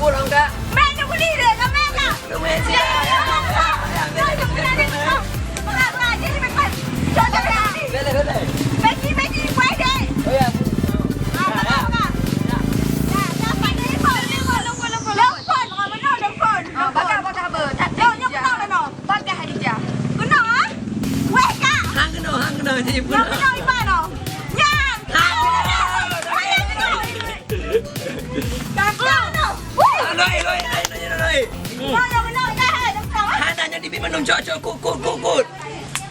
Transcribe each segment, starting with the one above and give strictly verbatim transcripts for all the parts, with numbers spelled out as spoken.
Pulang, Kak. Main dah boleh deh, kau main, Kak. Kau main sini. Ya, ya, ya, ya. Kau jangan berani, kau. Berat, berat. Jadi, main, main. Jom, jom, jom. Boleh, boleh. Messi, Messi, buat deh. Oh, ya. Ah, tak, tak, tak. Ya, ya, tak, tak, tak. Lempon, lempon, lempon, lempon. Lempon, orang mana lempon? Ah, bakar, bakar apa? Tak, tak, tak. Jom, jom, jom. Bakar Khadijah. Kena, ah? Weh, Kak. Hang kena, hang kena. Jadi, kena. Kena, Iban, oh. Nyang. Hang kena. Ayah kena. Kakak tu. Weh. Loi, loi, loi, loi, loi. Hmm. Kau yang kena, dah, dah, dah. Hana nyan dibi minum cok, cok, kut, kut, kut, kut.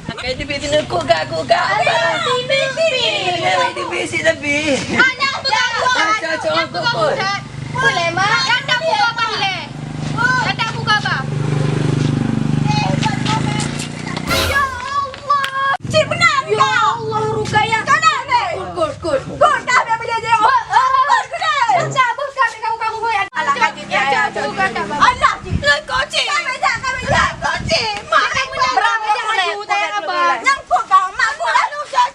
Pakai dibi sini, kut, kak, kut, kak. Alah, dibi, dibi. Dibi, dibi, si, dibi. Hana buka, buka. Cok, cok, kut, kut. Boleh, Mak. Datang buka, Abah, boleh. Datang buka, Abah. Ya Allah. Cik, benar. Ya Allah, Rukayah. Kau dah, deh. Kut, kut, kut. Kut, dah, biar boleh je. Kut, kut, kut. Baca, buka, kamu, kamu, boy. Alah, kaki dia. Alah, cik. Lekor, cik. Kami tak, kami tak. Lekor, cik. Mak, kamu tak berapa, cik. Sayang, Abah. Nyangkut kau, mak, aku lalu, cik.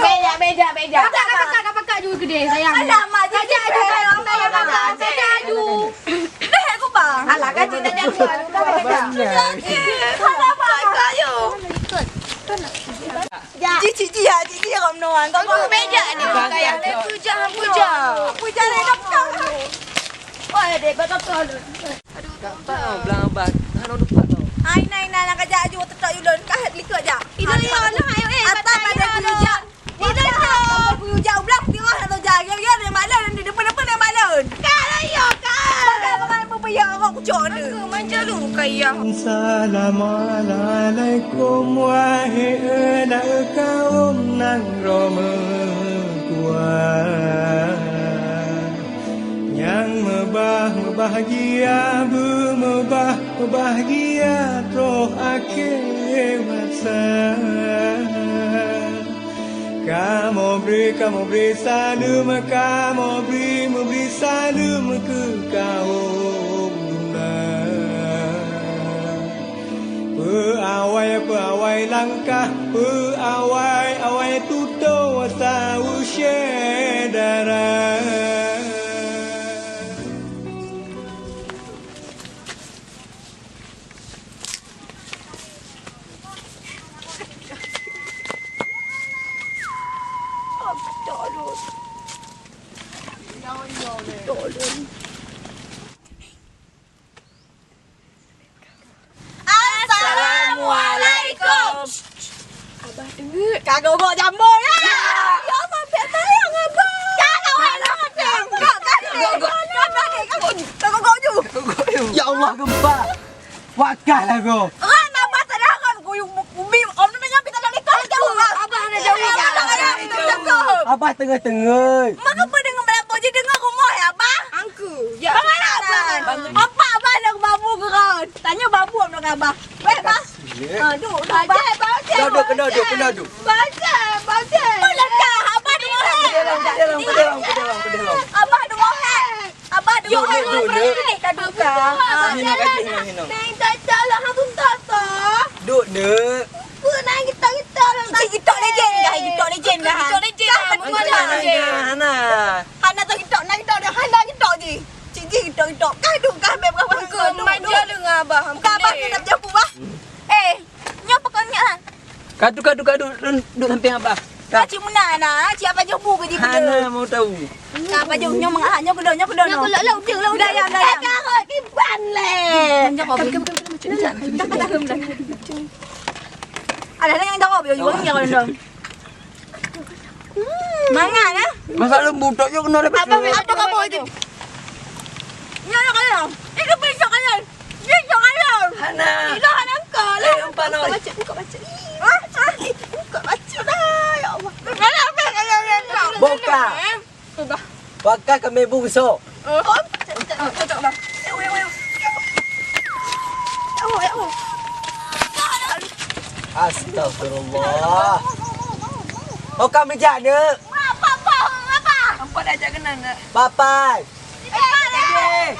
Beja, beja, beja. Kakak, kakak, kakak, kakak juga gede, sayang. Alah, mak, jadi saya, saya, saya, saya, saya, saya. Dah, aku bang. Alah, kan cerita dia tu. Alah, bang, ayo. Ji, ji, ji, ya, ji, ji, rom noan. Kau tu beja ni, kayak tu jangan puja. Puja ni dah kau. Oh, ya, dek, kau tak tahu. Aduh, tak tahu, belang abang. Hana dupat tau. Hai, nai, nai, nak kajak aju tetok ulun. Kah likot jak. Itu ya Allah, ayo, eh, atas pada kuyuh jak. Itu ya. Atas pada kuyuh jak, ulang tengok satu jak. Ya, ya, dia maklum, di depan-depan dia maklum. Kak, ayo, Kak. Pakai, pakai, apa, apa, ya, awak kucok ni. Aku manja lu, Kak, ya. Assalamualaikum, wahai anak kaum nang roma kuat. Nyang meubah meubahgia, beumeubah meubahgia troh akhé masa. Kamoe bri, kamoe bri saleuem, kamoe bri meubri saleuem keu kawöm guna. Peuawai, peuawai langkah, peuawai, awai tutoe saweue syedara. Assalamualaikum. Abah teungeut. Ka gogok jambo ya. Ya. Ya Allah, pek sayang abah. Ka gogok jambo. Ka gogok. Ka gogok ju. Ya Allah, gempa. Wakah lah ko. Ran abah tadi ran kuyup ubi. Om tu dengan pita dari kau jauh abah. Abah ada jauh. Abah ada jauh. Abah tengah-tengah. Maka apa dengan berapa je dengan rumah ya abah? Angku. Ya. Bagaimana abah? Apa abah nak babu ke kau? Tanya babu apa dengan abah? Weh, bah. Ah, duk, duk, bah. Bah, bah. Duduk, kena duduk, kena duduk. Bah, bah. Apa dah kah? Abah dua hai. Ke dalam, ke dalam, ke dalam, ke dalam, ke dalam. Abah dua hai. Abah dua hai. Duduk, duduk, duduk. Abah dua hai. Minum, kacang, minum, minum. Neng tak salah, aku tak tahu. Duduk, duduk. Apa nak kita, kita lah. Cik, kita legend kah? Kita legend kah? Kita legend. Kah, mana legend? Hana. Hana tak kita, nak kita dah. Hana kita je. Cik Ji, kita, kita. Kah duduk, kah beb, kah mana? Manja dengan abah. Bukan abah, kita jemput, bah. Eh, nyoe pokok nyoe, ha? Kadu, kadu, kadu, duduk, duduk samping abah. Ka. Cik Muna na, cik apa jumpa ke di. Hana mau tahu. Ka apa jom nyoe mengah, nyoe kedok, nyoe kedok. Nyoe kedok, lah ujung, lah ujung. Dah ya, dah ya. Dah karut kiban leh. Jangan kau. Dah, dah, dah, dah. Ada yang jawab ya, orang yang kau. Mangat eh? Masa lembut tak je kena dapat. Apa apa kamu itu? Nyoe kalian. Itu pisau kalian. Pisau kalian. Hana. Itu hana engkau lah. Eh, umpan oi. Buka baca, buka baca. Ih, ah, ah, buka baca dah. Ya Allah. Buka. Buka kami bungsu. Astagfirullah. Oh, kami jak, Nek. Apa, apa, apa? Nampak dah jak kenal, Nek. Papai. Eh, eh.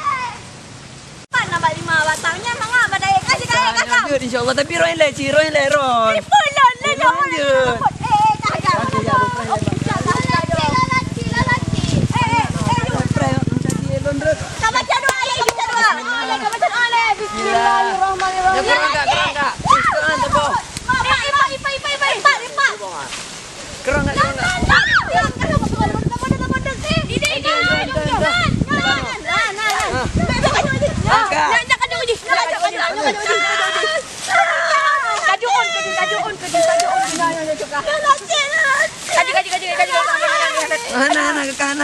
Mana bak lima batang nyan mangat badai kasih kaya kakak. Jeuet, insya-Allah, tapi roh lé, ci, roh lé, roh. Eh, pulon lé, roh lé. Eh, eh, dah, dah. Okey, ya, bukan lé. Okey, dah, dah, dah. Eh, eh, eh, jom. Bukan lé, bukan lé, roh. Sabar,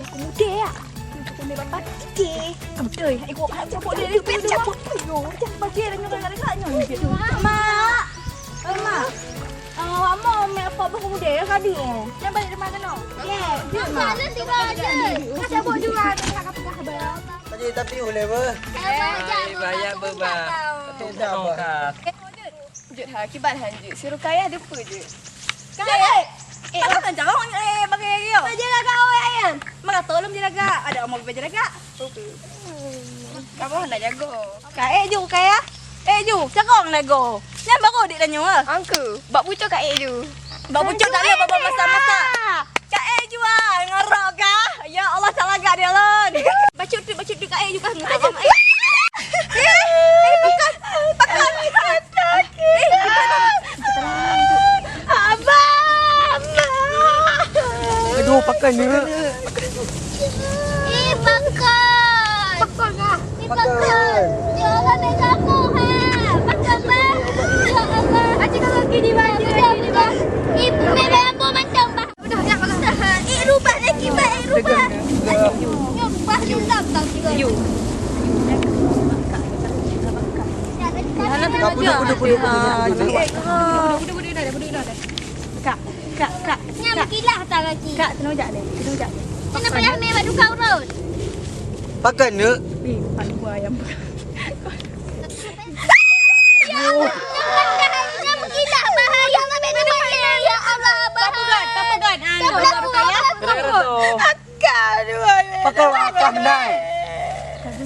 Aku muda ya. Aku muda bapak. Okey. Betul. Aku aku muda dia tu dua. Yo, jangan bagi dia nyonya dekat nyonya. Mak. Oi, Mak. Ah, awak mau mek apa bah muda ya kadi. Jangan balik rumah kena. Ya, dia mak. Jalan tiga aja. Kata buat juga. Kata pegang abang. Tadi tapi boleh apa? Eh, bayar beba. Tidak apa. Jeuet ha, kiban han jeuet. Si Rukayah depe jeuet. Kak, eh, eh, apa kan carong eh bagi dia? Aja lah kau ayan. Maka tolong je lah kak. Ada omong baju lah kak. Kamu nak jago. Kak, eh ju Rukayah. Eh ju, carong lah go. Nyan baru dik tanya. Angku, bak pucuk kak eh ju. Bak pucuk tak ada baba masa-masa. Kak eh ju ah, ngorok kah? Ya Allah, tak lagak dia lon. Bacut tu, bacut tu kak eh ju kah? Ngorok. Eh, eh, pakai, pakai. Abang! Aduh, pakai ni. Eh, pakai. Pakai kah? Eh, pakai. Ya Allah, beda aku, ha. Pakai, bang. Ya Allah. Aci kau lagi di bawah, di bawah, di bawah. Ibu, beda aku macam, bang. Udah, ya Allah. Eh, rubah lagi, bang. Eh, rubah. Aduh, rubah lagi, bang. Yuk. Hana tengah aja. Kak, kak, kak. Nyan meukilah tak lagi. Kak, tengok jak deh. Tengok jak deh. Kenapa payah meh bak duka urut? Pakai neuk. Eh, bukan dua ayam. Ya Allah, nyan meukilah bahaya. Ya Allah, bahaya. Tapeugah, tapeugah. Ah, tapeugah. Pakai wakah meunan.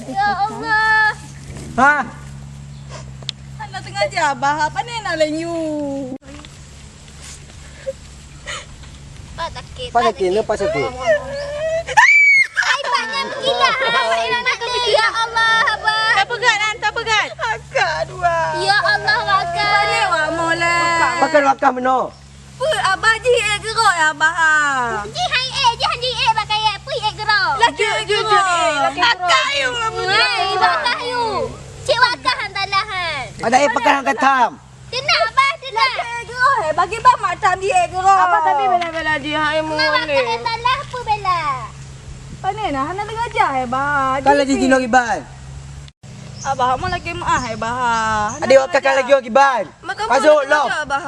Ya Allah. Ha? Hana sengaja, Abah. Apa ni nak lenyu? Pak sakit. Pak sakit, ni Pak sakit. Ai, Pak, nyan gila. Ya Allah, Abah. Tapeugah, Nan, tapeugah. Akak dua. Ya Allah, Abah. Balik, Wak Molan. Pakai wakah meunoe. Peue Abah jih ék geurok ya Abah? Jih hai ék, jih han jih ék bak kayèe, peue ék geurok? Laju ék geurok. Akak yue. Hai, bak kah yue. Cit wakah han talah han. Ada ék pakai han katam. Teunak Abah, teunak. Laju ék geurok, eh, bagi bah mak tam jih ék geurok. Abah tadi bela-bela jih, hai. Mak wakah han talah, peue bela? Pane nah, hana sengaja, eh, Bah. Kan laju jinoe kiban. Abah, mau lagi maah, eh, Bah. Adik wakah kan laju kiban. Masuk lom. Abah.